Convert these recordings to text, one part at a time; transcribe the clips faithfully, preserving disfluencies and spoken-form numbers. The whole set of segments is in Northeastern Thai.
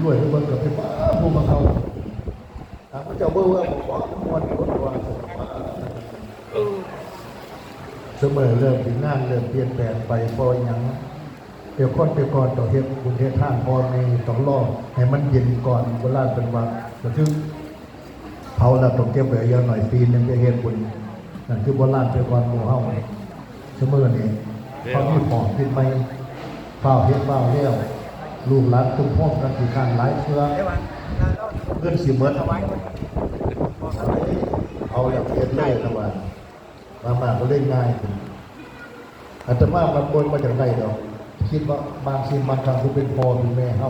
รวยทุกคนก็ไปบ้าผู้มาเข้า ถามพระเจ้าเบิ่งว่าบอกว่ามันม่วนคนว่า เออ เสมอเริ่มเป็นงานเริ่มเปลี่ยนแปลงไป เพราะหยัง เดี๋ยวคนแต่ก่อนต้องเฮ็ดบุญเฮ็ดทานพ่อแม่ต้องรอให้มันเย็นก่อน โบราณเป็นว่า ก็คือเผาแล้วต้องเก็บไว้อย่างน้อยปีหนึ่งจะเฮ็ดบุญ นั่นคือโบราณแต่ก่อนหมู่เฮา เสมอนี่เขามีของกินใหม่ ฟ้าวเฮ็ดฟ้าวแล้ว ลูกหลานตุ้มโฮมกันขี้คร้านหลายเทื่อ เงินสิหมด เอาแล้วเฮ็ดเลยนะว่า มามาก็เลยง่ายขึ้น อาตมามันบ่มาจากใดดอก คิดว่าบางสิ่งบางครั้งผู้เป็นพ่อเป็นแม่เฮา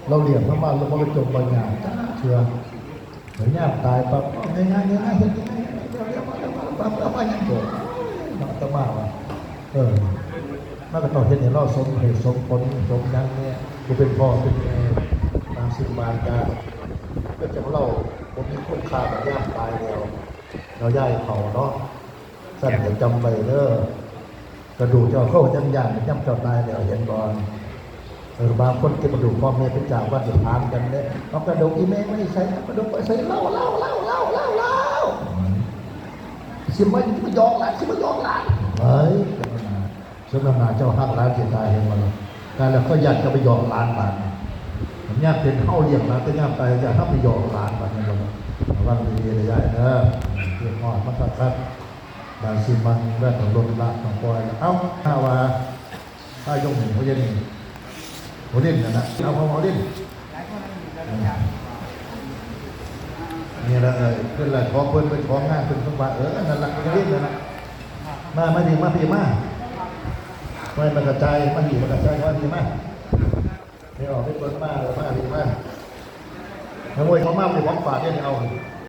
เราเลี้ยงมันมาแล้วมันก็จมปัญญาจักเทื่อ เดี๋ยวยามตายปั๊บ เอาง่ายๆ ง่ายๆ เฮ็ดง่ายๆ เดี๋ยวๆ ปั๊บ เอามาหยังบ่ เนาะ อาตมาว่า เออ มันก็ต้องเฮ็ดให้เราสมเหตุสมผล สมหยังแน่ ผู้เป็นพ่อเป็นแม่ บางสิ่งบางอย่าง ก็จะเราบ่มีคุณค่ากับยามตายแล้ว เราย้ายเขาเนาะ สั่นให้จำไว้เด้อ กระดูกเจ้าเข้าจังย่านย่ำเจ้าตายแล้วเห็นบ่ เออ บางคนเก็บกระดูกพ่อแม่ไปจากวัดจะถามกันเด้ เอากระดูกอีแม่ไม่ใส่ เอากระดูกไปใส่ เล่า เล่า เล่า เล่า เล่า เล่า เล่า สิมา สิมาหยอกหลาน สิมาหยอกหลาน เฮ้ย สมน้ำหน้าเจ้าฮักหลานสิตายเห็นบ่ล่ะ ตายแล้วก็อยากจะไปหยอกหลานบาดนี้ มันยากเป็นเฮาเลี้ยงหลาน แต่ยามตายอยากเฮาไปหยอกหลานบาดนี้บ่ล่ะ ระวังดีๆ เลยยายเด้อ เรียกฮอดมาคักๆ บางสิ่งบางอย่างก็ต้องลดละต้องปล่อยละ เอ้า ถ้าว่า ถ้ายกหนึ่งเขาจะนี่ เขาเล่นกันนะ เอาเขาเอาเล่น นี่ละ เออ เพิ่นละ ขอเพิ่น เพิ่นของาน เพิ่นเพิ่นว่า เออ นั่นละ เขาเล่นนั่นละ มา มาดี มาพี่ มา ไม่มากระจาย มาดี มากระจาย มาดี มา ไม่ออก ไม่เปิด มา มาดี มา ขโมยของมา เป็นของฝากเนี่ย เอา